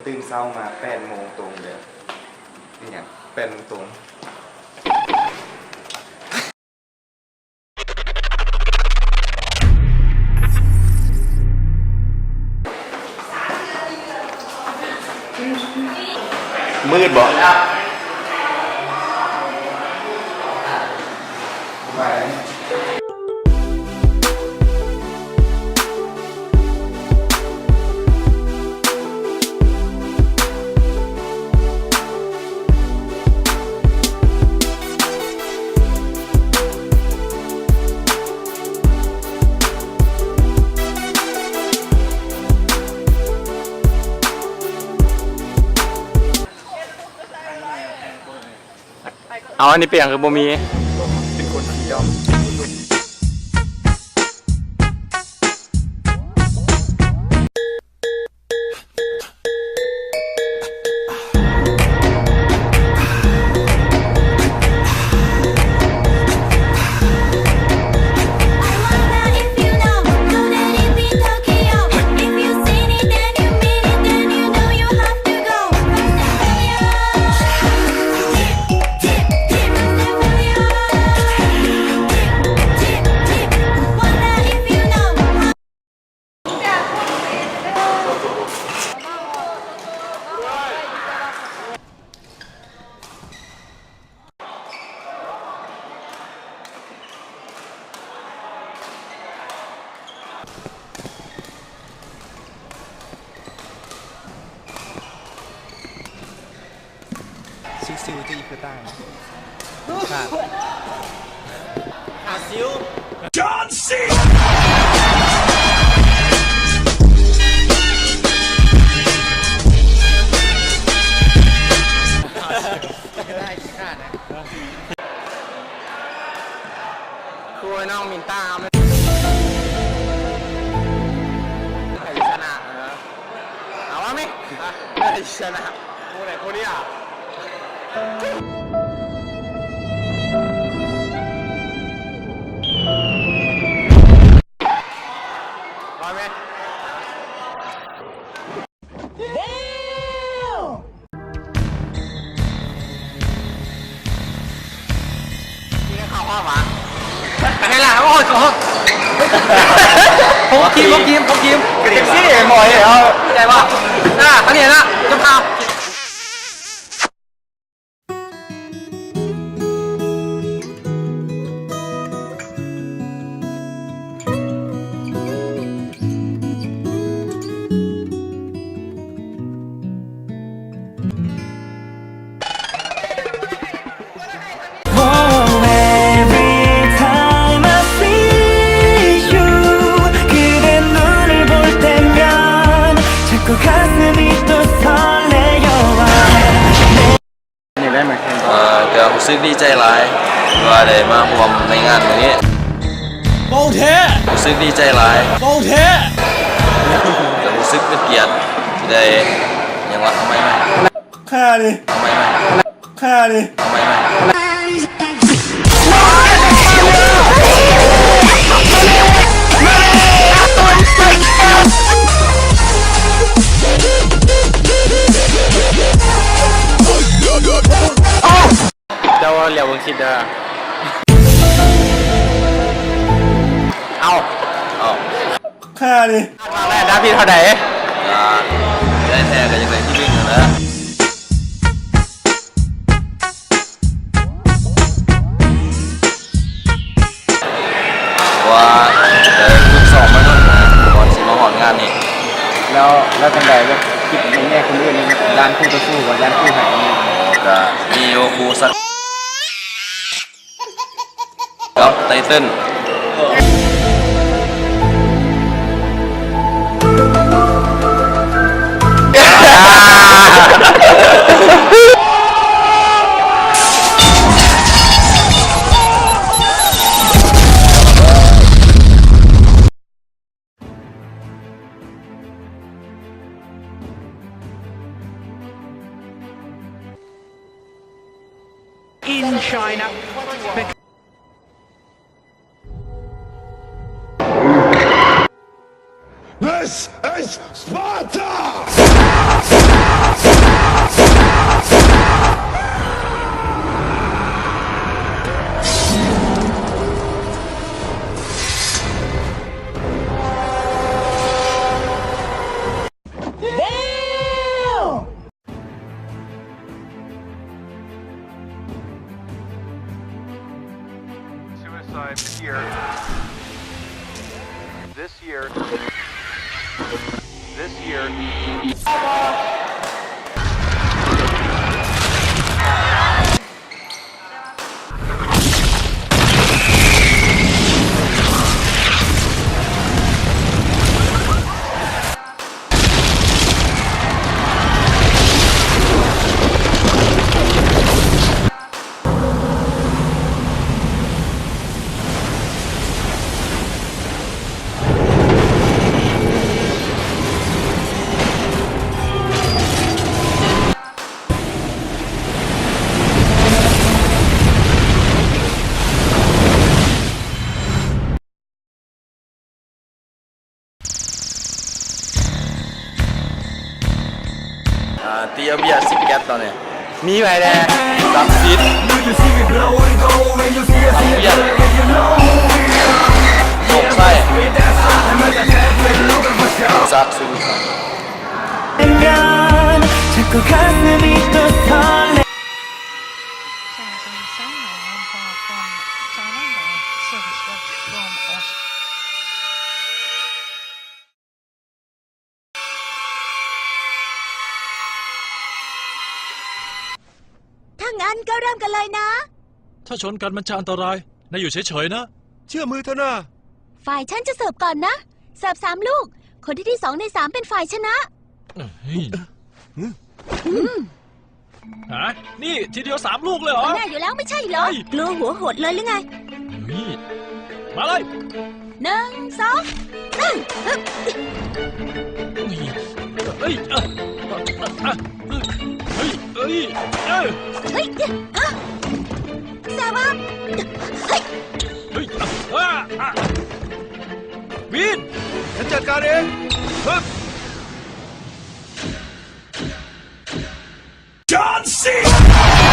ຕື່ນເຊົ້າມາແປດໂມງຕົງເດີ ອີຫຍັງ ແປດໂມງຕົງ. ມືດບໍ່? ເອົາ ອັນນີ້ເປັນຫຍັງຄືບໍ່ມີ? ເປັນຄົນທີ່ຍອມ. Six seventy ຄືຕ່າງຫາຊິວ John Cena. ຄືນ້ອງມິນຕາ ເອົາໄປຊະນະ ເອີ ເອົາວ່າແມ່ ໄປຊະນະ ຄູ່ໃດຄູ່ນີ້ອະ ວ່າແມ່. ນີ້ເຂົ້າຫ້ອງຫວາ? ແມ່ນລະ ໂອ້ຍ ໂອ້ຍ ພົກທີມ ພົກທີມ ພົກທີມ ກະເທັກຊີ້ ບໍ່ເຫັນເອົາ ໄດ້ບໍ່? ອ່າ ອັນນີ້ນະ ຈົບຂ່າວ. Oh, every time I see you, 그대 눈을 볼 때면 자꾸 가슴이 또 설레요. ນີ້ໄດ້ມາແຂ່ງ ເອີ ກະຮູ້ສຶກດີໃຈຫຼາຍ ທີ່ວ່າໄດ້ມາຮ່ວມໃນງານມື້ນີ້ ເວົ້າແທ້ ຮູ້ສຶກດີໃຈຫຼາຍ ເວົ້າແທ້ ກະຮູ້ສຶກເປັນກຽດທີ່ໄດ້ ຫຍັງວະ ເອົາໃໝ່ ເອົາໃໝ່ ຂ້ານີ້ ເອົາໃໝ່ ຂ້ານີ້ ເອົາໃໝ່. ເຈົ້າຫຼຽວເບິ່ງຊິດເດີ ເອົ້າ ເອົ້າ ຂ້ານີ້ ມາແລ້ວ ດາວິດເທົ່າໃດ? ກະ ໄດ້ແທ້ກະຢາກໄດ້ທີໜຶ່ງຫັ້ນແຫຼະ. ເພາະວ່າໄດ້ຝຶກຊ້ອມມາດົນນະ ກ່ອນຊິມາຮອດງານນີ້. ແລ້ວ ແລ້ວຈັ່ງໃດ ແບບຄິດໃນແງ່ຄົນອື່ນນີ້ ຢ້ານຄູ່ຕໍ່ສູ້ບໍ່? ຢ້ານຄູ່ໃຜ? ກະມີຢູ່ ຄູ່ສັກ ກັບໄຕເຕີນ. This is Sparta! ອ່າ ຕີເອົາເບຍສິບແກັດຕອນນີ້ ມີໄວ້ແດ່ ສັກສິດ ສັກວຽດ ໂຊກໄຊ ສັກສຸນ ถ้างั้นก็เริ่มกันเลยนะ ถ้าชนกันมันจะอันตราย นายอยู่เฉยๆนะ เชื่อมือเถอะนะ ฝ่ายฉันจะเสิร์ฟก่อนนะ เสิร์ฟสามลูก คนที่ได้สองในสามเป็นฝ่ายชนะ เฮ้ย ฮะ นี่ทีเดียวสามลูกเลยเหรอ แน่อยู่แล้วไม่ใช่เหรอ เฮ้ย กลัวหัวหดเลยหรือไง นี่ มาเลย หนึ่งสองหนึ่ง เฮ้ย เอ้ย เอ้ย เอ้ย เอ้ย เฮ้ยฮะสาวับเฮ้ย เฮ้ย อ่ะ อ่ะ วิน ฉันจัดการเอง เฮ้ย John Cena.